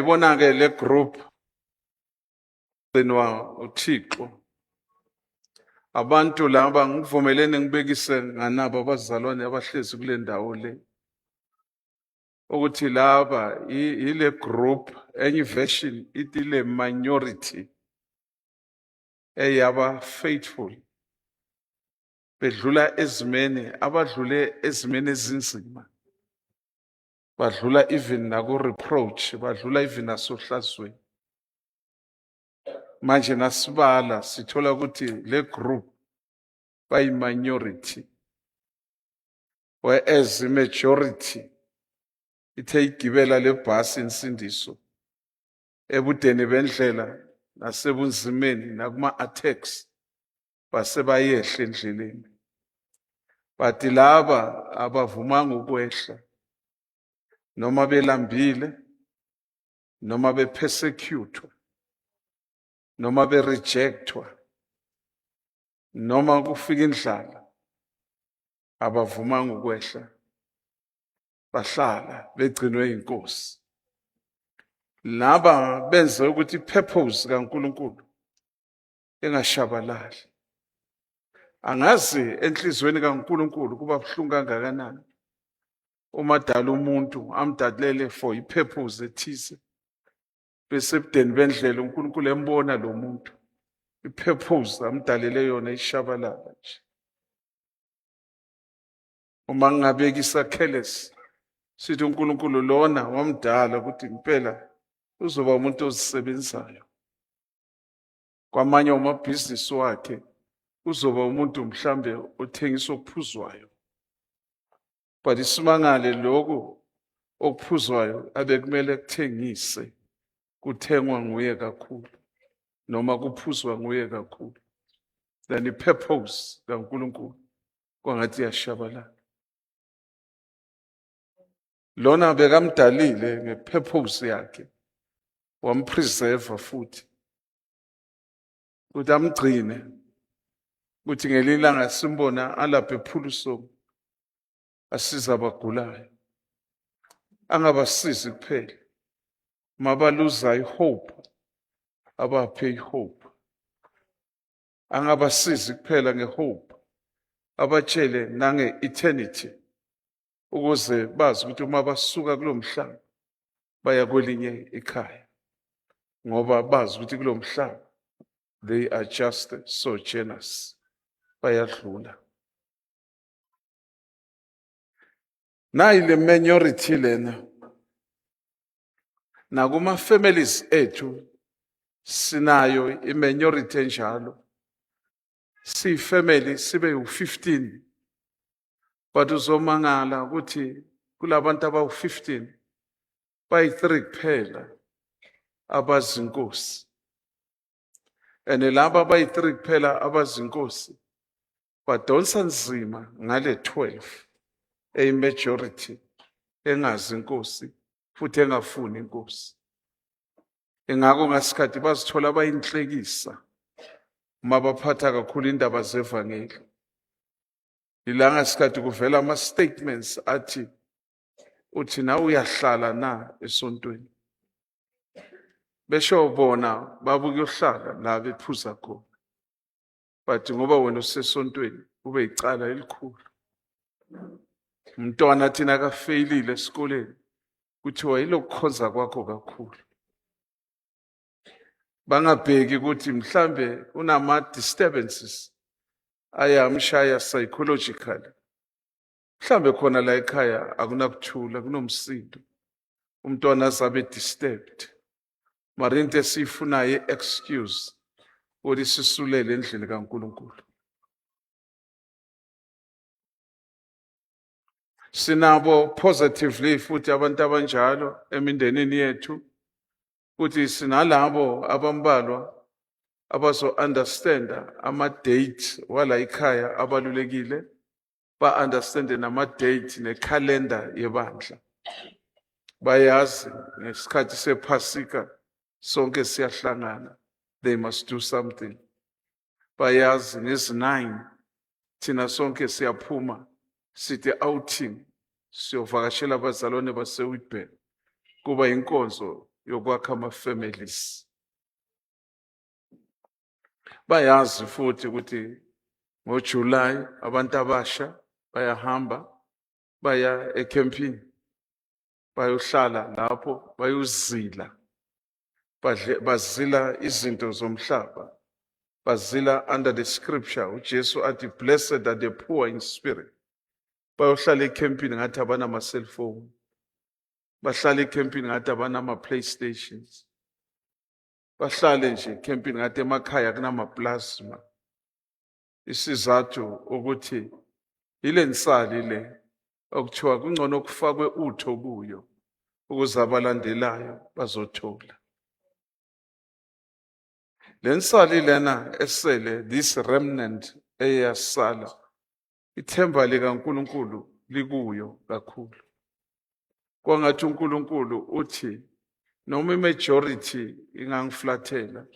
Ibona ke le group gcinwa uThixo. Abantu laba ngivumelene ngibekise nganabo abazalwane abahlezi kule ndawo le. Ukuthi laba ile group, enye version ithi le minority eyaba faithful, bedlula ezimeni, abadlule ezimeni ezinzima, badlula even naku reproach, badlula even nasohlazweni. Manje nasibala sithola ukuthi le group bayi minority, whereas majority ithe igibela le bhasi insindiso ebudeni bendlela nasebunzimeni nakuma attacks, base bayehla endleleni. But laba abavumanga ukwehla, noma belambile, noma bepersecutwa, noma berejectwa, noma kufika indlala, abavumanga ukwehla, bahlala begcinwe inkosi. Laba benze ukuthi purpose kaNkuluNkulu engashabalali. Angazi enhlizweni kaNkuluNkulu kuba buhlungu kangakanani uma dala umuntu, amdalele for ipurpose ethize, bese ebudeni bendlela uNkulunkulu embona lo muntu, ipurpose amdalele yona ishabalala nje. Uma ngingabekisa careless, sithi uNkulunkulu lona wamdala ukuthi impela uzoba umuntu ozisebenzayo kwamanye amabhizinisi wakhe, uzoba umuntu mhlambe othengisa okuphuzwayo, but isimangale lokhu okuphuzwayo abekumele kuthengise kuthengwa nguye kakhulu noma kuphuzwa nguye kakhulu, then i-purpose kaNkulunkulu kwangathi iyashabalala. Lona bekamdalile ngepurpose yakhe, wampreserve futhi ukuthi amgcine, ukuthi ngelinye ilanga simbona alapha ephulusong asiza abagulayo, angabasizi kuphela mabaluza ihope, abaphe ihope, angabasizi kuphela ngehope, abatshele nange-eternity, ukuze bazi ukuthi uma basuka kulo mhlaba baya kwelinye ikhaya, ngoba bazi ukuthi kulo mhlaba they are just sojourners, bayadlula. Nayi le minority lena nakuma families ethu sinayo i-minority enjalo, siyifamily sibe u-15, but uzomangala ukuthi kulabantu abawu-15 bayi-3 kuphela abazi inkosi, and laba abayi-3 kuphela abazi inkosi badonsa nzima ngale 12 eyi-majority engazi inkosi futhi engafuni inkosi. Ingakho ngasikhathi bazithola bayinhlekisa uma baphatha kakhulu indaba zevangeli. Ilanga sikhathi kuvela ama-statements athi uthi nawe uyahlala na esontweni, besho bona babukuyohlala la bephuza khona, but ngoba wena usesontweni kube icala elikhulu. Umntwana thina akafeyilile esikoleni, kuthiwa yilokukhonza kwakho kakhulu, bangabheki ukuthi mhlambe unama disturbances ayamshaya psychologically, mhlambe khona la ekhaya akunakuthula, kunomsindo, umntwana azabe disturbed. Mara into esiyifunayo i-excuse ukuthi sisulele endlini kaNkulunkulu. Sinabo positively futhi abantu abanjalo emindenini yethu, futhi sinalabo abambalwa abazo understanda ama date wala ekhaya abalulekile, ba understande nama date nekhalenda yebandla. Bayazi ngesikhathi sephasika sonke siyahlangana, they must do something. Bayazi ngezi-9 thina sonke siyaphuma sithi outing, siyovakashela abazalwane baseWitbank, kuba inkonzo. yokwakha ama-families. Bayazi futhi ukuthi ngoJuly abantu abasha bayahamba baya ecampini, bayohlala lapho, bayozila, bazila izinto zomhlaba, bazila under the scripture uJesu athi, "Blessed are the poor in spirit." Bayohlala ecampini ngathi abanama cellphone, bahlala ecampini ngathi abanama PlayStations, bahlale nje ecampini ngathi emakhaya kunama plasma. Isizathu ukuthi ile nsali le okuthiwa kungcono kufakwe utho kuyo ukuze abalandelayo bazothola le nsali lena esele, this remnant eyasala. Ithemba likaNkulunkulu likuyo kakhulu. Kwangathi uNkulunkulu uthi noma i-majority ingangiflathela,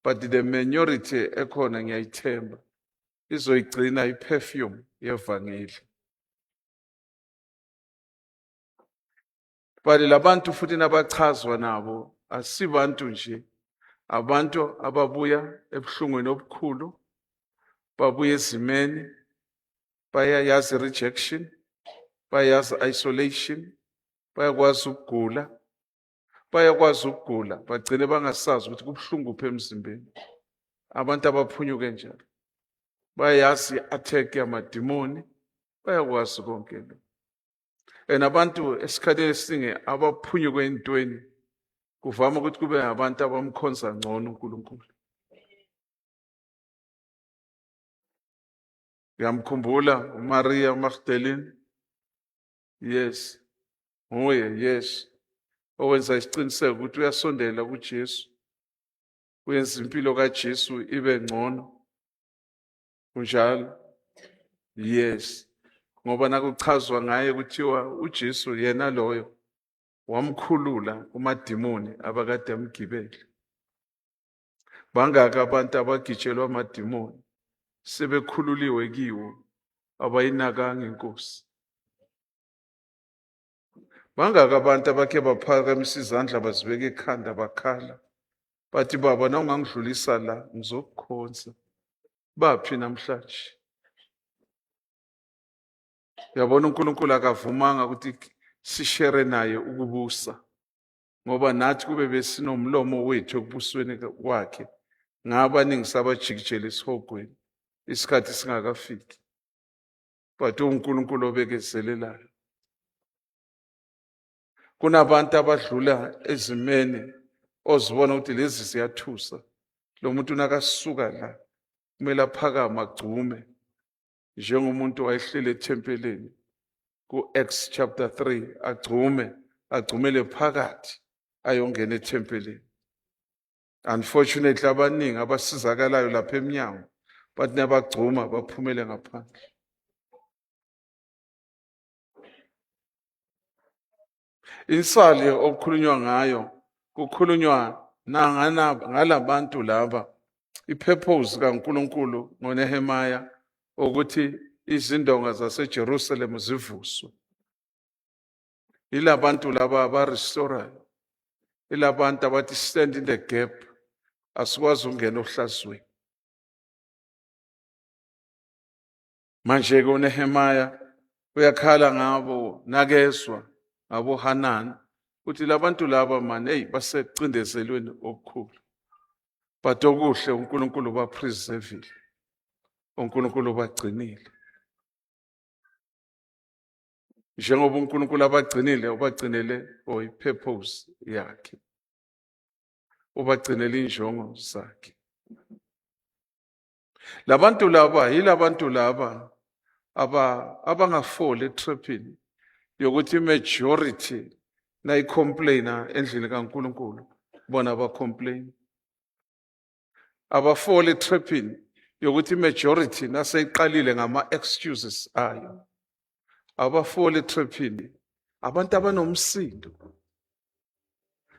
but the minority ekhona ngiyayithemba izoyigcina i-perfume yevangeli. But labantu futhi nabachazwa nabo asibantu nje, abantu ababuya ebuhlungwini obukhulu, babuya ezimeni, bayayazi rejection, bayazi isolation, bayakwazi ukugula, bayakwazi ukugula bagcine bangasazi ukuthi kubuhlungu kuphi emzimbeni. Abantu abaphunyuke njalo bayazi i-attack yamadimoni, bayakwazi konke lo. And abantu esikhathini esiningi abaphunyuke entweni kuvama ukuthi kube abantu abamkhonza ngcono uNkulunkulu. Uyamkhumbula uMaria Magdalene? Yes, nguye, yes, owenza isiqiniseko ukuthi uyasondela kuJesu, uyenza impilo kaJesu ibe ngcono. Kunjalo, yes, ngoba nakuchazwa ngaye kuthiwa uJesu yena loyo wamkhulula kumadimoni abakade amgibele. Bangaka abantu abagitshelwa amadimoni sebekhululiwe kiwo, abayinakanga inkosi? Bangaka abantu abakhe baphakamisa izandla, bazibeka ekhanda, bakhala bathi, "Baba, na ungangidlulisa la ngizokukhonza"? Baphi namhlanje? Uyabona, uNkulunkulu akavumanga ukuthi sishere naye ukubusa, ngoba nathi kube besinomlomo wethu ekubusweni kwakhe, ngabaningi sabajikijela esihogweni isikhathi singakafiki. But uNkulunkulu obekezelelayo. Kunabantu abadlula ezimeni ozibona ukuthi lezi ziyathusa. Lo muntu nakasuka la kumele aphakame agcume njengomuntu wayehleli ethempelini ku-Acts chapter 3, agcume, agcumele phakathi ayongena ethempelini. Unfortunately, abaningi abasizakalayo lapha eminyango bathi nabagcuma baphumele ngaphandle. Insali okukhulunywa ngayo, kukhulunywa ngalabantu laba, i-purpose kaNkulunkulu ngoNehemiah ukuthi izindonga zaseJerusalem zivuswe. Yilabantu laba abarestorayo, yilabantu abathi stand in the gap, asikwazi ukungena ohlazweni. Manje-ke uNehemiah uyakhala ngabo nakezwa ngabo Hanani uthi labantu laba man, hey, basecindezelweni okukhulu, but okuhle uNkulunkulu bapreservile, uNkulunkulu bagcinile. Njengoba uNkulunkulu abagcinile, ubagcinele for i-purpose yakhe, ubagcinele injongo zakhe. Labantu laba yilabantu laba abangafoli etraphini yokuthi i-majority nayicomplaina endlini kaNkulunkulu bona bacomplain. Abafoli etraphini yokuthi i-majority naseyiqalile ngama-excuses ayo. Abafoli etraphini. Abantu abanomsindo,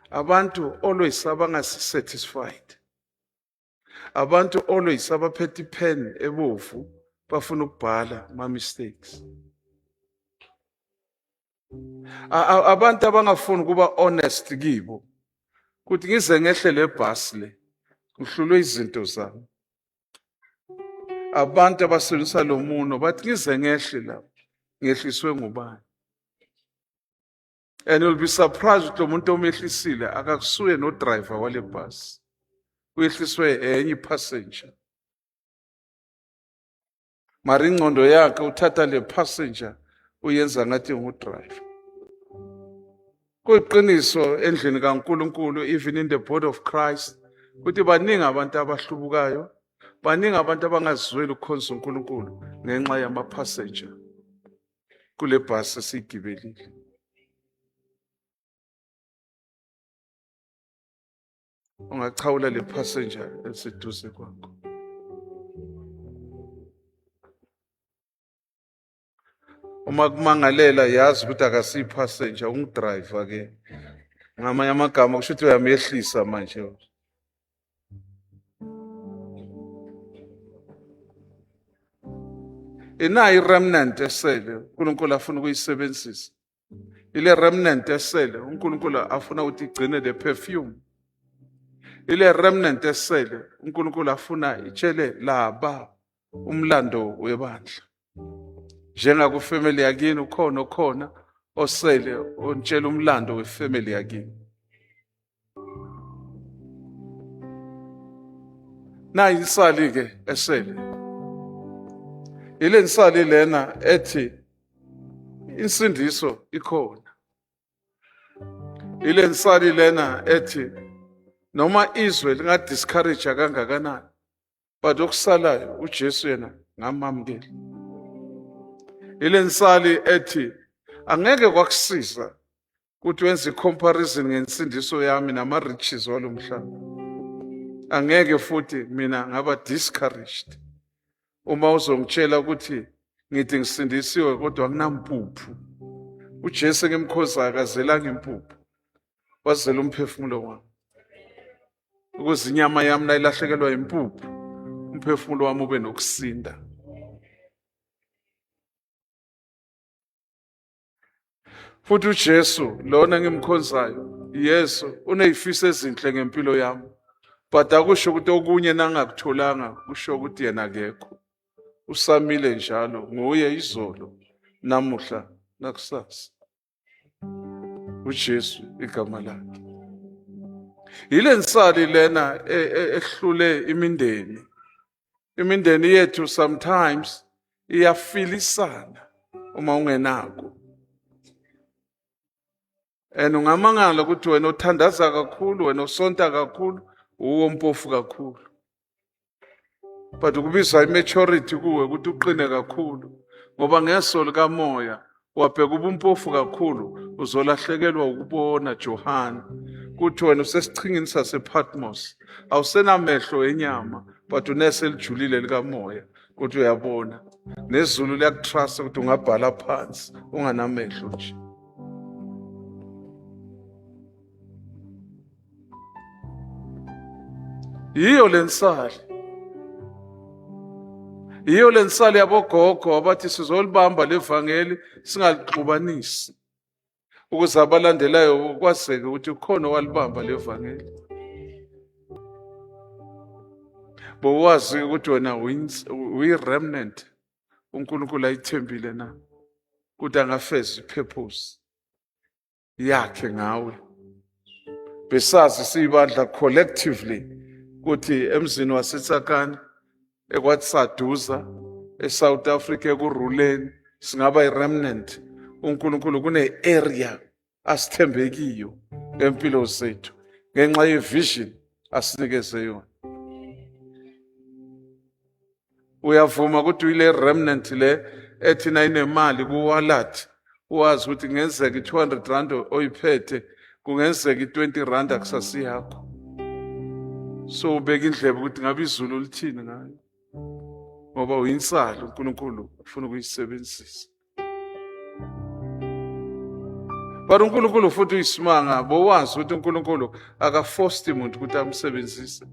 abantu always abangasi-satisfied, abantu always abaphethe ipen ebovu bafuna ukubhala ma-mistakes, abantu abangafuni ukuba honest kibo. Kuthi ngize ngehle le bhasi le, ngihlulwe izinto zami. Abantu abasebenzisa lo muno bathi ngize ngehle lapho, ngehliswe ngubani? And you'll be surprised ukuthi lo muntu omehlisile akakusuye no-driver wale bhasi, uyehliswe enye i-passenger. Mara ingqondo yakhe uthatha le passenger uyenza ngathi ngudriver. Kuyiqiniso endlini kaNkuluNkulu, even in the body of Christ, ukuthi baningi abantu abahlubukayo, baningi abantu abangazweli ukukhonza uNkulunkulu ngenxa yama-passenger kule bhasi esiyigibelile. Ungachawula le passenger eliseduze kwakho. Uma kumangalela yazi ukuthi akasiyi passenger, ungudriver ke. Ngamanye amagama kusho ukuthi uyamehlisa manje. Inayo i-remnant esele uNkulunkulu afuna ukuyisebenzisa. Ile remnant esele uNkulunkulu afuna ukuthi igcine le perfume. Ile remnant esele uNkulunkulu afuna itshele laba umlando webandla. Njengakufamily yakini ukhona okhona osele ontshela umlando wefamily yakini. Nayi insali ke esele. Ile nsali lena ethi insindiso ikhona. Ile nsali lena ethi noma izwe lingadiscourage kangakanani but okusalayo uJesu yena ngamamukela. Ile nsali ethi angeke kwakusiza ukuthi wenze i-comparison ngensindiso yami nama-riches walo mhlaba. Angeke futhi mina ngaba discouraged uma uzongitshela ukuthi ngithi ngisindisiwe kodwa anginampuphu. UJesu engimkhozayo akazelanga impuphu, wazela umphefumulo wami ukuze inyama yami nayilahlekelwa impuphu, umphefumulo wami ube nokusinda. Futhi uJesu lona engimkhonzayo, Yesu unezifiso ezinhle ngempilo yami, but akusho ukuthi okunye nangakutholanga kusho ukuthi yena akekho. Usamile njalo, nguye izolo, namuhla, nakusasa. uJesu igama lakhe. Yile nsali lena ehlule imindeni. Imindeni yethu sometimes iyafilisana uma ungenako. And ungamangala ukuthi wena othandaza kakhulu, wena osonta kakhulu, uwo mpofu kakhulu. But kubizwa i-maturity kuwe ukuthi uqine kakhulu, ngoba ngeso likamoya wabheka ubumpofu kakhulu, uzolahlekelwa ukubona Johane kuthi wena usesiqhingini sasePatmos, awusenamehlo enyama but unese elijulile likamoya ukuthi uyabona, nezulu liyakutrust ukuthi ungabhala phansi unganamehlo nje. Yiyo lensali, yiyo lensali yabogogo abathi sizolibamba levangeli singalixubanisi, ukuze abalandelayo kwazeke ukuthi ukhona owalibamba levangeli. Bowazi ukuthi wena uyi-remnant uNkulunkulu ayithembile na ukuthi angafeza ipurpose yakhe ngawe. Besazi siyibandla collectively ukuthi emzini waseTsakane, eKwaTsaduza, eSouth Africa, ekuruleni, singaba i-remnant. uNkulunkulu kune-area asithembekiyo ngempilo zethu ngenxa ye-vision asinikeze yona. Uyavuma ukuthi uyile remnant le ethi nayinemali ku-wallet, wazi ukuthi kungenzeka i-200 rand oyiphethe, kungenzeka i-20 rand akusasiyakho. So ubeka indlebe ukuthi ngabe izulu lithini ngayo, ngoba uyinsali uNkulunkulu ufuna ukuyisebenzisa. But uNkulunkulu futhi uyisimanga, bowazi ukuthi uNkulunkulu akafosti muntu ukuthi amsebenzise.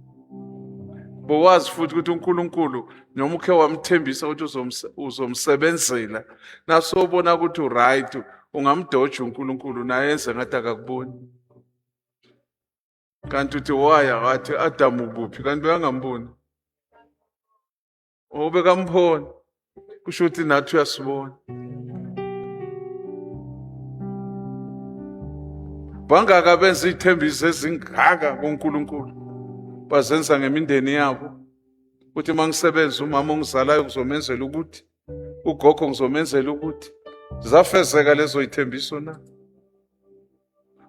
Bowazi futhi ukuthi uNkulunkulu noma ukhe wamthembisa ukuthi uzomsebenzela, nasobona ukuthi uright, ungamdoja uNkulunkulu naye enze ngathi akakuboni. Kanti uthi waya wathi Adamu kuphi? Kanti bekangamboni. Obekambona. Kusho ukuthi nathi uyasibona. Bangaka benza iy'thembiso ezingaka kuNkulunkulu, bazenza ngemindeni yabo. Uthi uma ngisebenza umama ongizalayo ngizomenzela ukuthi, ugogo ngizomenzela ukuthi. Zafezeka lezo y'thembiso na?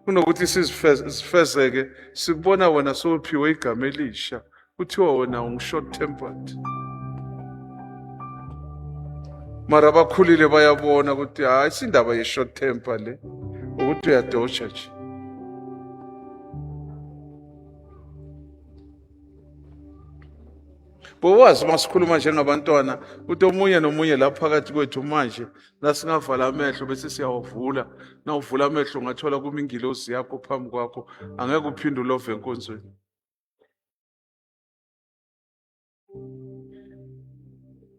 Kunokuthi sizifezeke, sikubona wena sowuphiwe igama elisha, kuthiwa wena ungu-short tempered. Mara abakhulile bayabona ukuthi hayi, isindaba ye-short temper le, ukuthi uyadosha nje. Bowazi uma sikhuluma njengabantwana ukuthi omunye nomunye la phakathi kwethu manje nasingavala amehlo bese siyawavula, nawuvula amehlo ungathola kuma ingilozi yakho phambi kwakho, angeke uphinde ulove enkonzweni.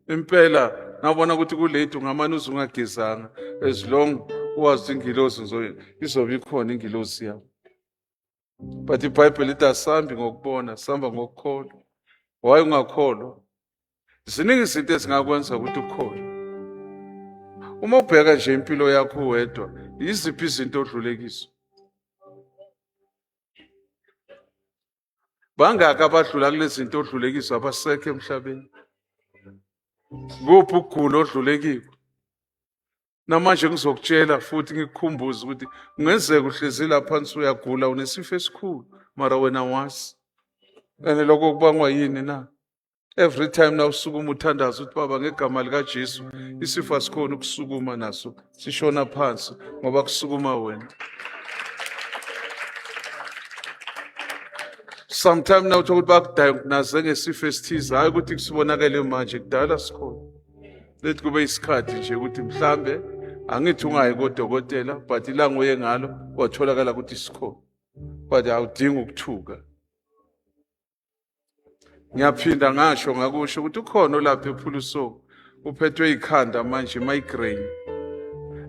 Impela nawubona ukuthi kulate ungamane uze ungagezanga, as long wazi ingilozi izobe ikhona ingilozi yakho. But iBhayibheli lithi asambi ngokubona, sihamba ngokukholwa. Why ungakholwa? Ziningi izinto ezingakwenza ukuthi ukholwe. Uma ubheka nje impilo yakho wedwa, yiziphi izinto odlule kizo? Bangaki abadlula kulezi zinto odlule kizo abasekho emhlabeni? Kuphi ukugula odlule kiko? Namanje ngizokutshela futhi ngikukhumbuze ukuthi kungenzeka uhlezi la phansi uyagula, unesifo esikhulu, mara wena wazi. And lokho kubangwa yini na? Every time na usukuma uthandaza uthi baba ngegama likaJesu, isifo asikhona ukusukuma naso, sishona phansi ngoba kusukuma wena. Sometime na uthola ukuthi bakudiagnose ngesifo esithize, hayi ukuthi kusibonakele manje, kudala sikhona. Lethi kube isikhathi nje ukuthi mhlambe angithi ungayi kodokotela, but ilanga uye ngalo watholakala ukuthi sikhona, but awudingi ukuthuka. Ngiyaphinda ngasho ngakusho ukuthi ukhona olapha ePhulusong uphethwe ikhanda manje, migraine,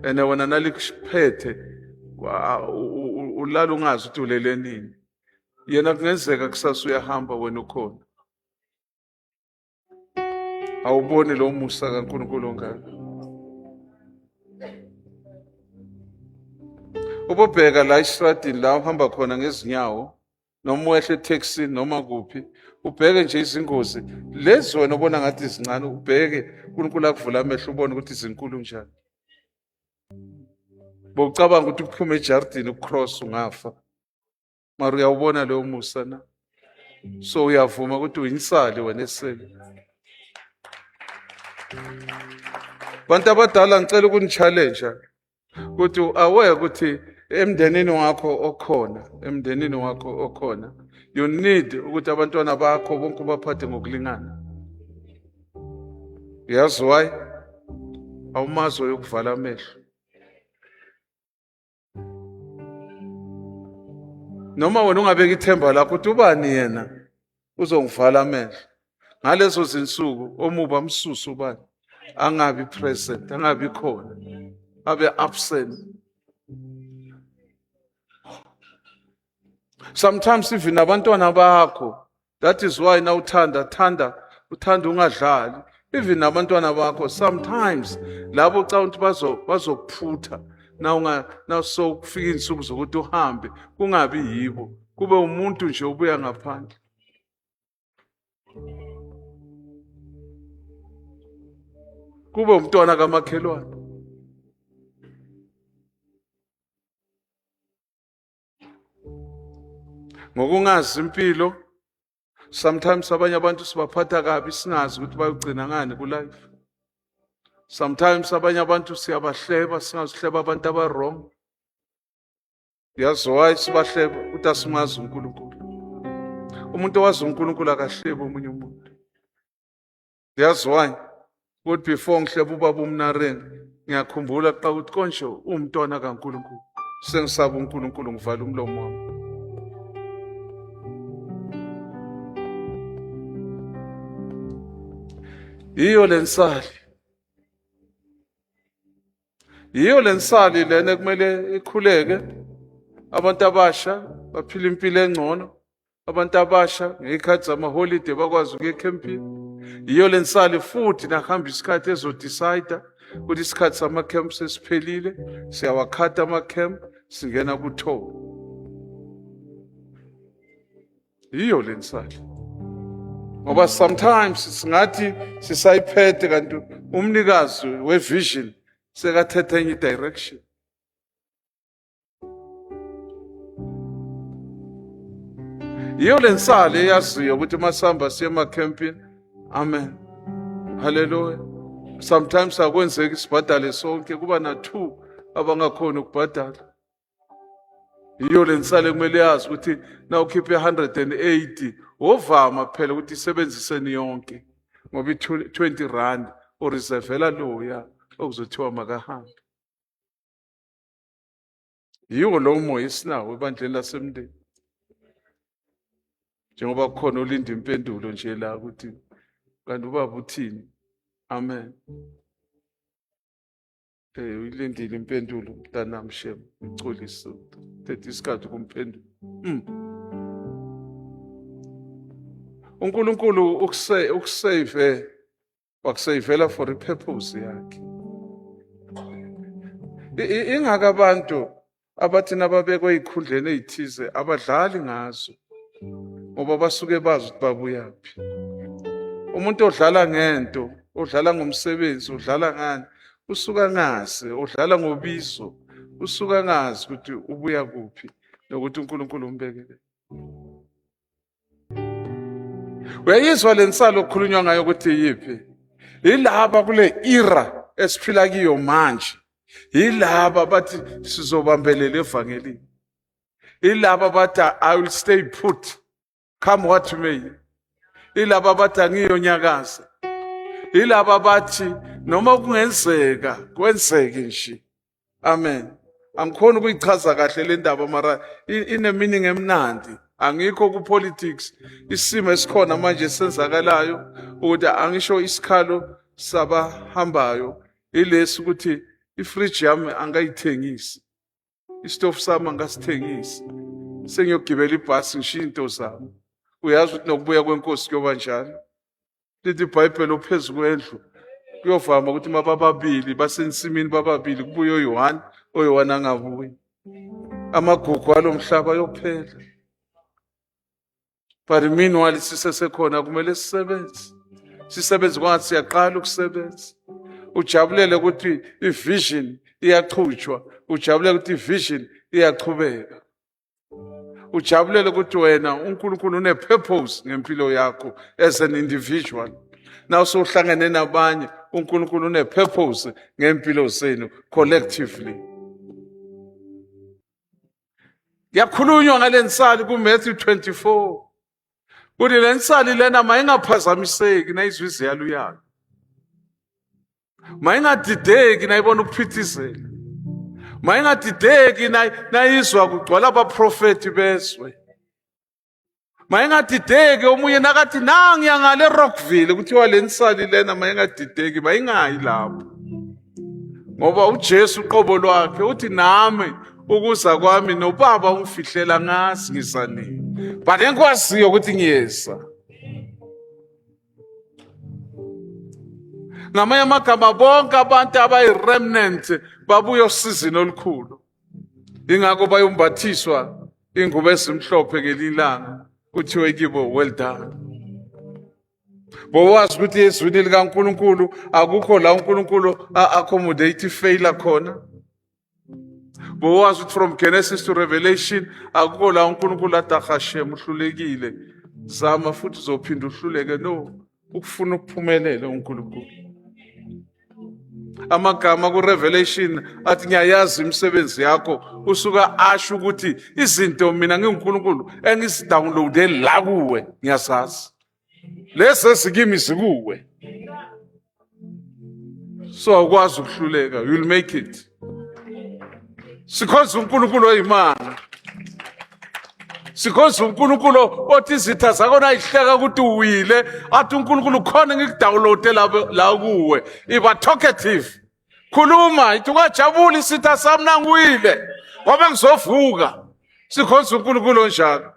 and wena nalikuphethe ulala ungazi ukuthi ulele nini. Yena kungenzeka kusasa uyahamba, wena ukhona. Awuboni lo musa kaNkulunkulu ongaka? Ubobheka la esitradini la uhamba khona ngezinyawo, noma wehle ethekisini noma kuphi, ubheke nje izingozi lezi wena obona ngathi zincane, ubheke uNkulunkulu akuvula amehlo ubone ukuthi zinkulu njani. Bowucabanga ukuthi ukuphuma ejardini ukucross ungafa, mara uyawubona leyo musa na? So uyavuma ukuthi uyinsali wena esele. Bantu abadala, ngicela ukuni-challenge ukuthi aware ukuthi emndenini wakho okhona, emndenini wakho okhona, you need ukuthi abantwana bakho bonke ubaphathe ngokulingana. Yazi why? Awumazi oyokuvala amehlo. Noma wena ungabeka ithemba lakho ukuthi ubani yena uzongivala amehlo, ngalezo zinsuku omubi amsuse ubani, angabi present, angabi khona, abe absent. Sometimes even abantwana bakho, that is why nawuthanda thanda uthanda ungadlali. Even nabantwana bakho sometimes labo ucabanga ukuthi bazokuphutha nawunga nawusokufika insuku zokuthi uhambe, kungabi yibo, kube umuntu nje ubuya ngaphandle, kube umntwana kamakhelwane. Ngokungazi impilo, sometimes abanye abantu sibaphatha kabi singazi ukuthi bayogcina ngani ku-life. Sometimes abanye abantu siyabahleba singazi, sihleba abantu aba-wrong. Yazi why sibahleba? Ukuthi asimazi uNkulunkulu. Umuntu owazi uNkulunkulu akahlebi omunye umuntu. Yazi why? Ukuthi before ngihleba ubaba uMnareng, ngiyakhumbula kuqala ukuthi konje uwumntwana kaNkulunkulu. Sengisaba uNkulunkulu, ngivala umlomo wami. Yiyo lensali. Yiyo lensali lena ekumele ikhuleke. Abantu abasha baphila impilo engcono. Abantu abasha ngey'khathi zamaholide bakwazi ukuya ekhempini. Yiyo le nsali futhi nahamba isikhathi ezodicide ukuthi isikhathi sama-camp sesiphelile, siyawakhatha ama-camp, singena ku-tour. Yiyo le nsali. Ngoba sometimes singathi sisayiphethe kanti umnikazi we-vision sekathetha enye i-direction. Yiyo le nsali eyaziyo ukuthi uma sihamba siye emakhempini. Amen, haleluya. Sometimes akwenzeki sibhadale sonke, kuba na-two abangakhoni ukubhadala. Yiyo le nsali ekumele yazi ukuthi na ukhiphe 180 wovama phela ukuthi isebenziseni yonke, ngoba i-20 rand oreservela loya okuzothiwa makahambe. Yiwo lowo moya esinawo ebandleni lasemndeni, njengoba kukhona olinda impendulo nje la ukuthi kanti ubaba uthini. Amen. Uyilindile impendulo mntanami, shem ucolise thetha isikhathi ukumphendula. UNkulunkulu ukusave wakuseyivela for ipurpose yakhe. Ingaka abantu abathi nababekwe ey'khundleni ey'thize abadlali ngazo, ngoba basuke bazi ukuthi babuyaphi. Umuntu odlala ngento, odlala ngomsebenzi, udlala ngani, usuka ngazi, udlala ngobizo, usuka ngazi ukuthi ubuya kuphi nokuthi uNkulunkulu umbekele. Uyayizwa le nsalo okukhulunywa ngayo ukuthi yiphi? Yilaba kule era esiphila kiyo manje. Yilaba bathi sizobambelela evangelini. Yilaba bathi I will stay put come what may. Yilaba bathi angiyonyakaza. Yilaba bathi noma kungenzeka kwenzeke nje. Amen. Angikhoni ukuyichaza kahle le ndaba mara ine meaning emnandi. Angikho ku politics. Isimo esikhona manje esenzakalayo ukuthi angisho isikhalo sabahambayo ilesi ukuthi ifridge yami angayithengisi. Isitofu sami angasithengisi. Sengiyogibela ibhasi ngishiya into zami. Uyazi ukuthi nokubuya kwenkosi kuyoba njalo. Lithi iBhayibheli ophezu kwendlu kuyovama ukuthi uma bababili basensimini bababili kubuye oyi-one, oyi-one angabuyi. Amagugu alo mhlaba ayophela. But meanwhile sisesekhona kumele sisebenze. Sisebenze kwangathi siyaqala ukusebenza. Ujabulele ukuthi i-vision iyachutshwa, ujabulele ukuthi i-vision iyachubeka. Ujabulele ukuthi wena uNkulunkulu une-purpose ngempilo yakho as an individual. Now sowuhlangene nabanye, uNkulunkulu une-purpose ngempilo zenu collectively. Kuyakhulunywa ngale nsali kuMatthew 24. Kuthi le nsali lena mayingaphazamiseki nayizwa iziyalu yayo. Mayingadideki nayibona ukuphithizela. Mayingadideki nayizwa kugcwala abaprofethi bezwe. Mayingadideki omunye nakathi nangiya ngale Rockville kuthiwa le nsali lena mayingadideki, mayingayi lapho. Ngoba uJesu uqobo lwakhe uthi nami ukuza kwami noBaba ungifihlela ngazi ngiza nini. But engikwaziyo ukuthi ngiyeza. Ngamanye amagama bonke abantu abayi-remnant babuya osizini olukhulu. Ingakho bayombathiswa ingubo ezimhlophe ngelinye ilanga kuthiwe kibo well done. Bowazi ukuthi ezwini likaNkulunkulu akukho la uNkulunkulu a-accommodate i-failure khona. Bowazi ukuthi from Genesis to Revelation akukho la uNkulunkulu athi ahashem uhlulekile, zama futhi uzophinda uhluleke. No, ukufuna ukuphumelela uNkulunkulu. Amagama ku-Revelation athi ngiyayazi imisebenzi yakho, usuka asho ukuthi izinto mina nginguNkulunkulu engizidownloade la kuwe ngiyazazi. Lezi ezikimi zikuwe, so awukwazi ukuhluleka, you'll make it. Sikhonza uNkulunkulu oyimanga, sikhonza uNkulunkulu othi izitha zakho nayihleka ukuthi uwile, athi uNkulunkulu khona ngikudownloade la kuwe. Iba talkative, khuluma, ithi ungajabuli isitha sami nangiwile ngoba ngizovuka. Sikhonza uNkulunkulu onjalo.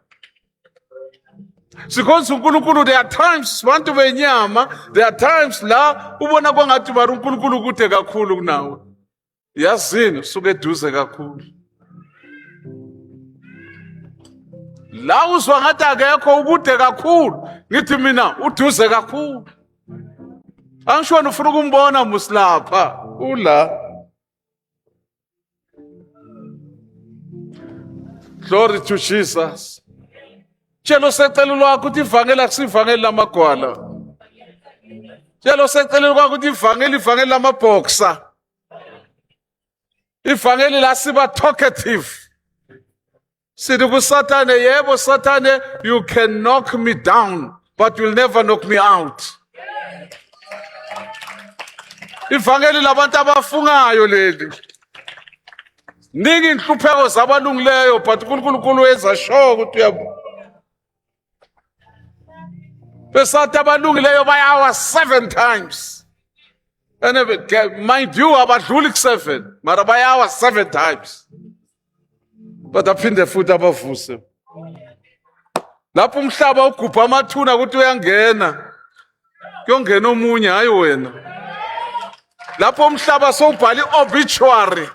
Sikhonza uNkulunkulu. There are times bantu benyama, there are times la ubona kwangathi bari uNkulunkulu kude kakhulu kunawe. Yazini usuke eduze kakhulu. La uzwa ngathi akekho ukude kakhulu, ngithi mina uduze kakhulu. Angisho wena ufuna ukumbona musilapha ula. Glory to Jesus. Tshela oseceleni lwakho ukuthi ivangeli akusivangeli lamagwala. Tshela oseceleni kwakho ukuthi ivangeli ivangeli lamabhoxa. Ivangeli la siba talkative. Sithi kuSathane, yebo Sathane, you can knock me down, but you'll never knock me out. Ivangeli labantu abafungayo leli. Ningi inhlupheko zabalungileyo but uNkulunkulu wenza sure ukuthi uyabu. Besathi abalungileyo bayawa 7 times. And mind you abadluli ku-7 mara bayawa 7 times. But aphinde futhi abavuse. Lapho umhlaba ugubha amathuna ukuthi uyangena. Kuyongena omunye hayi wena. Lapho umhlaba sowubhala i-obituary.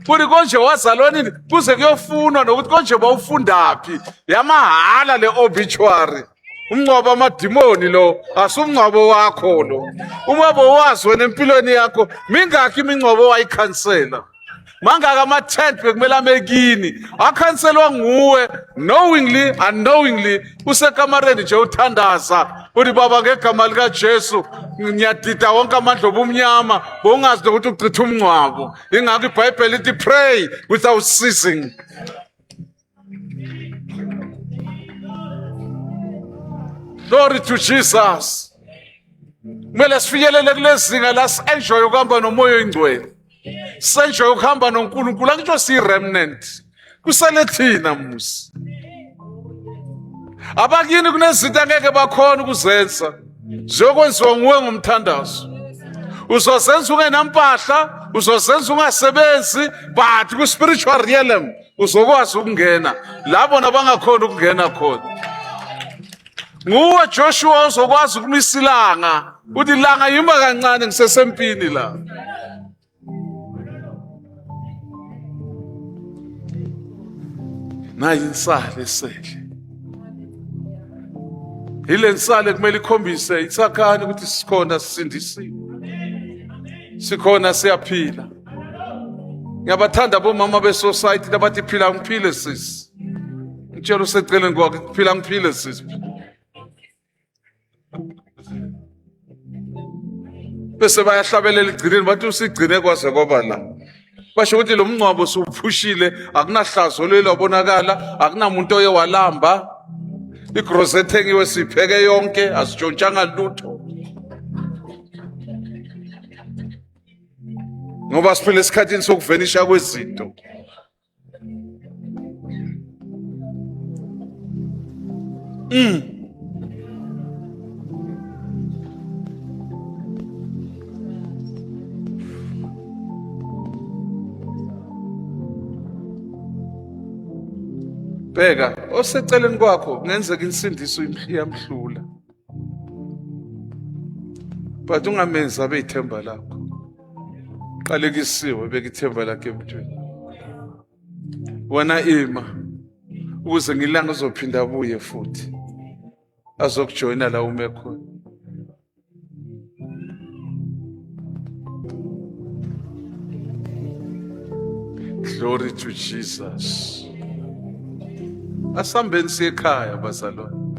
Kuthi konje wazalwa nini kuze kuyofunwa nokuthi konje bawufundaphi. Yamahala le obituary. Umngcwabo amadimoni lo asumngcwabo wakho lo. Umngcwabo wazi wena empilweni yakho mingakhi imingcwabo wayikhansela. Mangaka ama-tent bekumele ame kini akhanselwa nguwe knowingly unknowingly usekamareni nje uthandaza uthi baba ngegama likaJesu ngiyadida wonke amandla obumnyama bowungazi nokuthi uchitha umngcwabo. Ingakho iBhayibheli lithi pray without ceasing. Glory to Jesus. Kumele sifinyelele kulezinga la si-enjoy ukuhamba nomoya oyingcwele. Senjoy ukuhamba noNkulunkulu angisho siyi-remnant. Kusele thina musi. Abakini kunezinto angeke bakhona ukuzenza. Ziyokwenziwa nguwe ngomthandazo. Uzozenza ungenampahla, uzozenza ungasebenzi, but ku-spiritual realm uzokwazi ukungena la bona bangakhona ukungena khona. Nguwe Joshua ozokwazi ukumisa ilanga, uthi ilanga yima kancane ngisesempini la. Nayi insali esele. Ile nsale kumele ikhombise itsakhani ukuthi sikhona sisindisiwe. Sikhona siyaphila. Ngiyabathanda bomama be-society labathi phila ngiphile sisi. Ngitshela useceleni kwakhe phila ngiphile sisi. Bese bayahlabelela igcineni bathi usigcine kwaze kwaba la. Basho ukuthi lo mngcwabo siwuphushile akunahlazo lelo wabonakala akunamuntu oye walamba. Igrosa ethengiwe sipheke yonke asitshontshanga lutho. Ngoba siphila esikhathini sokuvenisha kwezinto. Bheka oseceleni kwakho kungenzeka insindiso iyamhlula. But ungamenzi abe ithemba lakho. Qalekisiwe beka ithemba lakhe emntwini. Wena ima ukuze ngilanga uzophinda abuye futhi azokujoyina la ume khona. Glory to Jesus. Asambeni siye ekhaya bazalwane.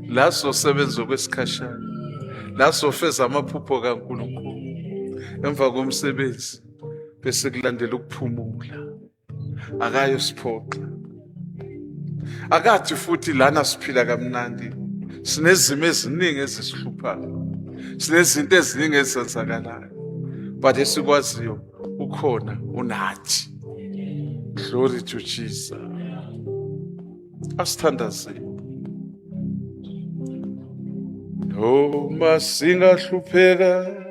La sosebenza okwesikhashana. La sofeza amaphupho kaNkulunkulu. Emva komsebenzi bese kulandela ukuphumula. Akayosiphoxa. Akathi futhi lana siphila kamnandi. Sinezimo eziningi ezisihluphayo. Sinezinto eziningi ezenzakalayo. But esikwaziyo ukhona unathi. Glory to Jesus. Asithandazeni. Noma singahlupheka.